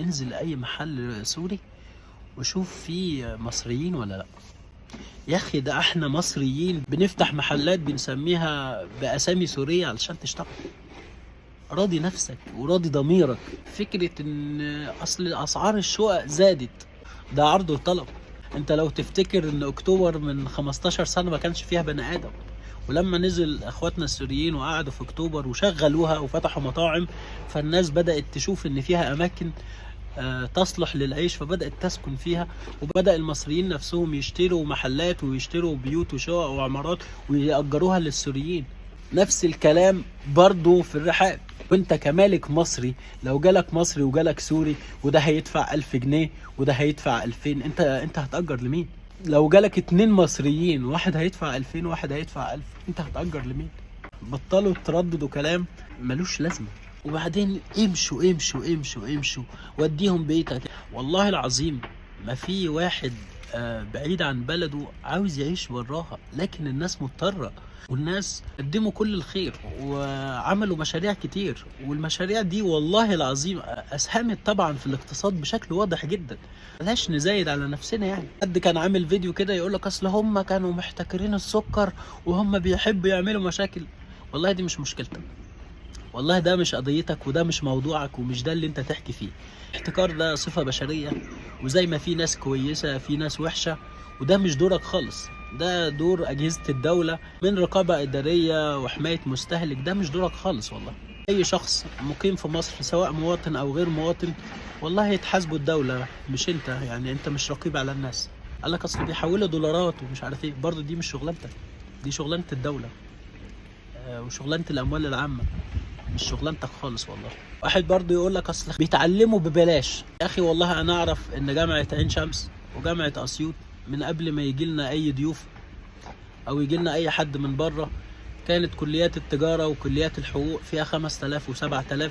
انزل اي محل سوري وشوف فيه مصريين ولا لا. يا اخي ده احنا مصريين بنفتح محلات بنسميها باسامي سورية علشان تشتغل. راضي نفسك وراضي ضميرك. فكرة ان اصل اسعار الشقق زادت، ده عرض وطلب. انت لو تفتكر ان اكتوبر من 15 سنة ما كانش فيها بني ادم، ولما نزل اخواتنا السوريين وقعدوا في اكتوبر وشغلوها وفتحوا مطاعم، فالناس بدأت تشوف ان فيها اماكن تصلح للعيش، فبدأت تسكن فيها، وبدأ المصريين نفسهم يشتروا محلات ويشتروا بيوت وشقق وعمارات ويأجروها للسوريين. نفس الكلام برضو في الرحاب. وانت كمالك مصري لو جالك مصري وجالك سوري، وده هيدفع 1000 جنيه وده هيدفع 2000، انت هتأجر لمين؟ لو جالك 2 مصريين، واحد هيدفع 2000 وواحد هيدفع 1000، انت هتأجر لمين؟ بطلوا ترددوا كلام ملوش لازمة. وبعدين امشوا امشوا امشوا امشوا وديهم بيتك. والله العظيم ما في واحد بعيد عن بلده عاوز يعيش براها، لكن الناس مضطرة، والناس قدموا كل الخير وعملوا مشاريع كتير، والمشاريع دي والله العظيم أسهمت طبعا في الاقتصاد بشكل واضح جدا. بلاش نزايد على نفسنا. حد كان عامل فيديو كده يقول لك اصل هم كانوا محتكرين السكر وهم بيحبوا يعملوا مشاكل. والله دي مش مشكلتك، والله ده مش قضيتك، وده مش موضوعك، ومش ده اللي انت تحكي فيه. الاحتكار ده صفة بشرية، وزي ما في ناس كويسة في ناس وحشة، وده مش دورك خالص، ده دور أجهزة الدولة من رقابة إدارية وحماية مستهلك. ده مش دورك خالص والله. أي شخص مقيم في مصر سواء مواطن أو غير مواطن والله يتحاسبوا الدولة مش انت، انت مش رقيب على الناس. قال لك أصل بيحولوا دولارات ومش عارف ايه، برضه دي مش شغلانتك، دي شغلانة الدولة، وشغلانة الأموال العامة، مش شغلانتك خالص والله. واحد برضه يقول لك اصل بيتعلموا ببلاش. يا اخي والله انا اعرف ان جامعة عين شمس وجامعة اسيوط من قبل ما يجي لنا اي ضيوف او يجي لنا اي حد من بره، كانت كليات التجارة وكليات الحقوق فيها 5000 و7000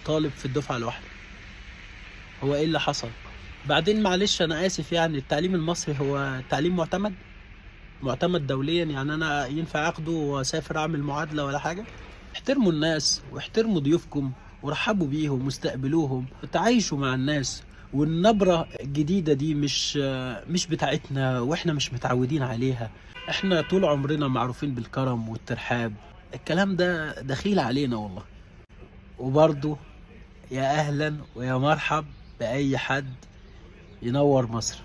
طالب في الدفعة الواحدة. هو ايه اللي حصل؟ بعدين معلش انا اسف، التعليم المصري هو تعليم معتمد دوليا، انا ينفع اخده واسافر اعمل معادلة ولا حاجة؟ احترموا الناس واحترموا ضيوفكم ورحبوا بيهم واستقبلوهم وتعايشوا مع الناس. والنبرة الجديدة دي مش بتاعتنا واحنا مش متعودين عليها. احنا طول عمرنا معروفين بالكرم والترحاب، الكلام ده دخيل علينا والله. وبرضو يا أهلا ويا مرحب بأي حد ينور مصر.